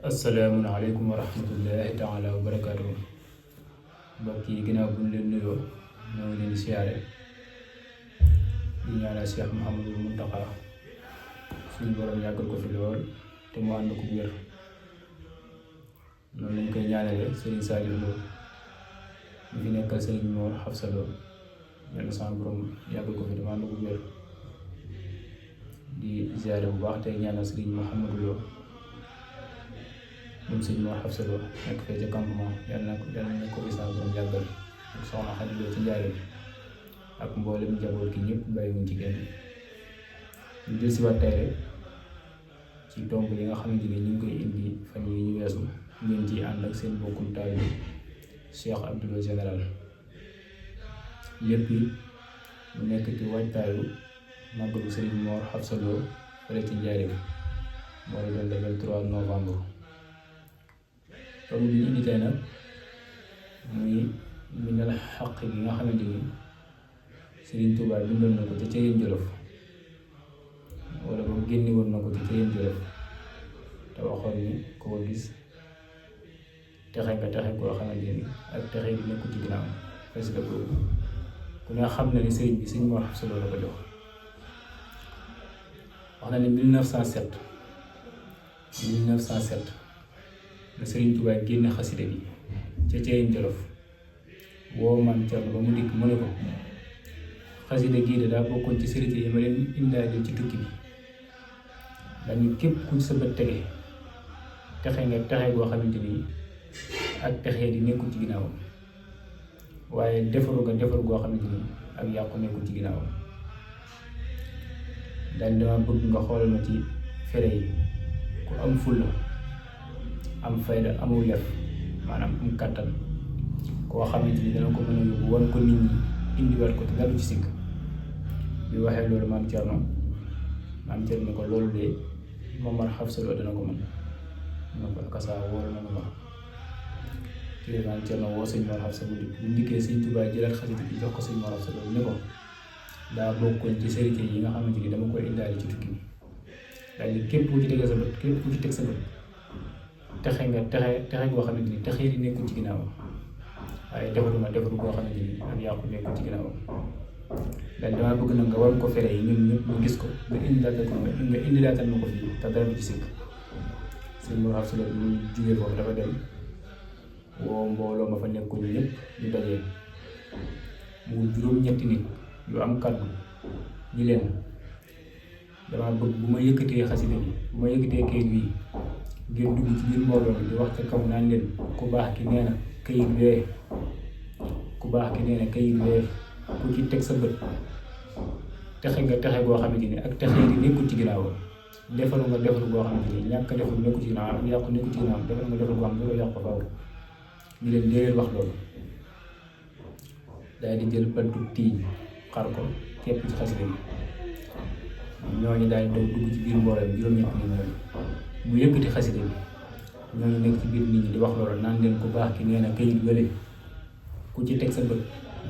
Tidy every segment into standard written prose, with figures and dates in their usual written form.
asalaamaaleykum wa rahmatullahi taala wa barakaatu. mbokk yi ginnaaw bu ñu leen nuyoo ñoo ngi leen di siyaare di ñaanal Cheikh Mouhamadul Mountakha suñu borom yàggal ko fi lool te mu ànd ko wér. noonu lañ koy ñaanale Serigne Saliou Lo ñu fi nekkal Serigne Mor Hafsa Lo yàlla sama borom yàggal ko fi te mu ànd ko wér. di siyaare bu baax tey ñaanal Serigne Mouhamadou Lo moom sëñ Mor Hafsa Lo nekk fee ca campement yàlla na ko isa borom yàggal ak soxna Xadi Lo ci njaareem ak mboolem njaboot gi ñëpp bàyyiwuñ ci kenn. ñu jël si waat tey rek ci tomb yi nga xamante ni ñu ngi koy indi fan yi ñu weesu ngeen ci ànd ak seen bokkum taalibe Cheikh Abdou Lo général. lépp yi mu nekk ci waajtaayu màggalu sëriñ Mor Hafsa Lo fële ci njaareem mooy doon le 23 novembre. comme bi ñu indi tey nag muy minal xaq gi nga xamante ni Serigne Touba bindoon na ko ca Ceyeen Jolof wala boobu génne woon na ko ca Ceyeen Jolof te waxoon ni ku ko gis texe nga texe koo xamante ni ak texe bi nekkul ci ginnaaw parce que boobu ku ne xam na ni sëriñ bi Serigne Mor Hafsa Lo la ko jox. wax na ni 1907 la Serigne Touba génne xasida bi ca Ceyeen Jolof woo Maam Cerno ba mu dikk mu ne ko xasida gii de daa bokkoon ci sérité yi ma leen indaale ci tukki bi dañu képp ku sa bët tege texe nga texe goo xamante ni ak texe di nekkul ci ginnaawam waaye defaru nga defaru goo xamante ni ak yàqu nekkul ci ginnaawam. dañ dama bëgg nga xoolal ma ci fere yi ku am fulla am fayda amul lef maanaam am kàttan koo xamante ni dana ko mën a yóbbu wan ko nit ñi indiwaat ko te dara ci sikk. bi waxee loolu Maam Cerno ne ko loolu de Mor Hafsa Lo dana ko mën na ko akasa wóor na ma ci Maam Cerno woo sëñ Mor Hafsa bu ndikkee sëñ Tuubaa jëlaat xasida bi jox ko sëñ Mor Hafsa Lo ne ko daa bokkoon ci sérité yi nga xamante ni dama koy indaale ci tukki bi daal ni képp ku ci teg sa bët képp ku ci teg sa bët texe nga texe goo xamante ni texe di nekkul ci ginnaawam waaye defaru goo xamante ni ak yàqu nekkul ci ginnaawam. dañ dama bëgg nag nga war ko fere yi ñun ñëpp ñu gis ko nga indilaatal ma ko fii te dara du ci sikk. sëñ Mor Hafsa Lo ñu jugee foofu dafa dem woo mbooloo ma fa nekkul ñëpp ñu dajee mu juróom-ñetti nit yu am kàddu ñi leen dama bëgg bu ma yëkkatee xasida bi bu ma yëkkatee kayit bii ngeen dugg ci biir mbooloo bi di wax ca kaw naan leen ku baax ki nee na kayit wee ku ci teg sa bët texe nga texe goo xamante ni ak texe di nekkul ci ginnaaw defaru nga defaru goo xamante ni ñàkk defaru nekkul ci ginnaaw ak yàqu nekkul ci ginnaaw defaru nga defaru goo xam ne doo yàqu faaw ñu leen dee wax loolu. daal di jël bantu tiiñ xar ko képp ci xasida bi ñooñu daal di dugg ci biir mbooloo bi juróom-ñett nit ñooñu mu yëkkati xasida bi ñooñu nekk ci biir nit ñi di wax loolu naan leen ku baax ki nee na kayit wële ku ci teg sa bët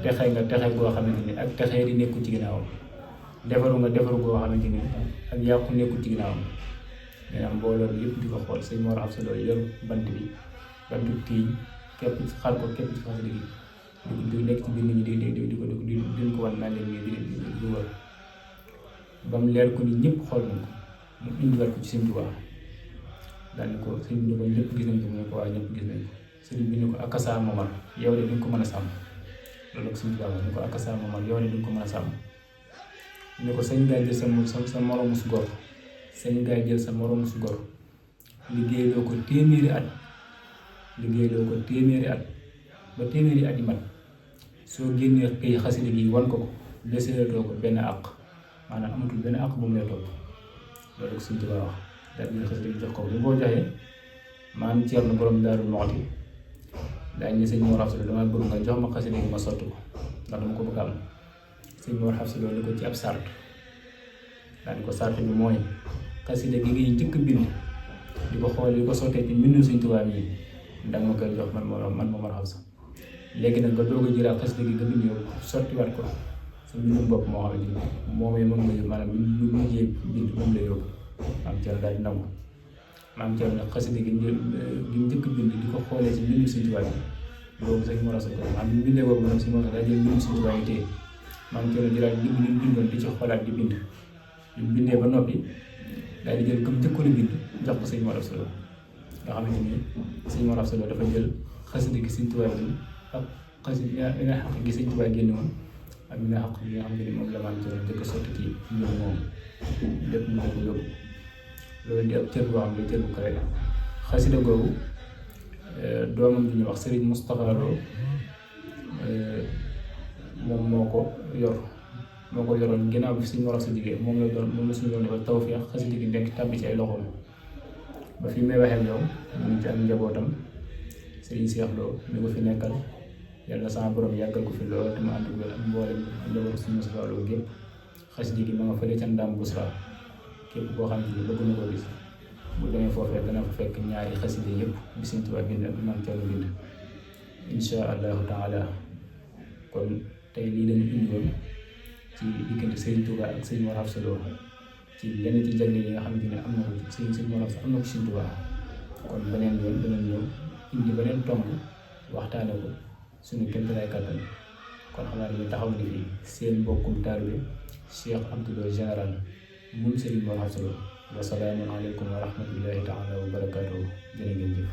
texe nga texe goo xamante ni ak texe di nekkul ci ginnaawam defaru nga defaru goo xamante ni ak yàqu nekkul ci ginnaawam. nee na mbooloo bi yëpp di ko xool sëñ Mor Hafsa Lo yor bantu tiiñ képp ci xar ko képp ci xasida bi di nekk ci biir nit ñi di ko wan naan leen di wër ba mu leer ko ni ñëpp xool nañ ko mu indiwaat ko ci sëñ Tuubaa daal ni ko sëñ bi ko ñëpp gis nañ ko mu ne ko waaye ñëpp gis nañ ko sëriñ bi ni ko akasa Momar yow de di nga ko mën a sàmm loolu ak sëñ Tuubaa ni ko akasa Momar yow de di nga ko mën a sàmm ni ko sañ ngaa jël sa moromu su gor sañ ngaa jël sa moromu su gor liggéeyloo ko téeméeri at ba téeméeri at yi mat soo génnee kay xasida gi wan ko deseetoo ko benn àq maanaam amatul benn àq bu mu lay topp loolu Sëñ Tuubaa wax daal di xasida gi jox ko bu boo joxee Maam Cerno borom Daaru Muxti daañu ne sëñ Mor Hafsa Lo dama bëgg nga jox ma xasida gi ma sotti ko ndax dama ko bëgg am sëñ Mor Hafsa Lo ni ko ci ab sart daal di ko sart bi mooy xasida gi ngay njëkk bind di ko xool di ko sottee ci mbindum Sëñ Tuubaa mi danga ma koy jox man Mor Hafsa léegi nag nga doog a jëlaat xasida gi nga bind yow sottiwaat ko sa mbindum bopp moo xam ne moomee moom la maanaam lu mujjee bind moom la yóbbu maam Thierno daal di nangu maam Thierno nag xasida gi njëkk bind di ko xoolee ci mbindum Sëñ Tuubaa bi boobu Sëñ Mor Asta ko maanaam bi mu bindee boobu nag Sëñ Mor Asta daa jël mbindum Sëñ Tuubaa yi téye maam Thierno jëlaat bind li mu bindoon di ci xoolaat di bind li mu bindee ba noppi daal di jël comme njëkkoon a bind jox ko Sëñ Mor Asta Lo nga xamante ni Sëñ Mor Asta Lo dafa jël xasida gi Sëñ Tuubaa bi ak xasida bi nga xam gi Sëñ Tuubaa génne woon ak bi nga xam bi nga xam ne moom la maam Thierno njëkk a sotti ci mbir moom lépp mu ko yóbbu loolu di ab cër boo xam ne cër bu kawe xasida googu doomam bi ñuy wax Serigne Moustapha Lo moom moo ko yoroon ginnaaw bi Sëñ Mor Asta jigéen moom la suñu doon defal tawfeex xasida gi nekk tàbbi ci ay loxoom ba fi may waxee yow mu ngi ci ak njabootam Serigne Cheikh Lo mi ko fi nekkal yàlla sama borom yàggal ko fi lool te mu ànd ak mboolem njabootu Sëñ Moustapha Lo gépp xasida gi ma nga fële ca Ndam Busra képp koo xam ne bëgg na ko gis bu demee foofee dana fa fekk ñaari xasida yëpp bi Sëñ Tuubaa bind ak maam Thierno bind insha allahu taala kon tey lii lañu indiwoon ci diggante Sëñ Tuubaa ak Sëñ Mor Asta Lo ci lenn ci jagle yi nga xamante ne am na ko ci Sëñ Mor Asta am na ko Sëñ Tuubaa kon beneen yoon danañ ñëw indi beneen tomb waxtaane ko suñu kéemtalaay kàttan kon xam naa ne ñu taxaw ni fii seen mbokkum taalibe Cheikh Abdou Lo général moom Sëriñ Mor Asta Lo wa salaamun aleykum wa rahmatullahi taala wa barakaatuhu jërë ngeen jëf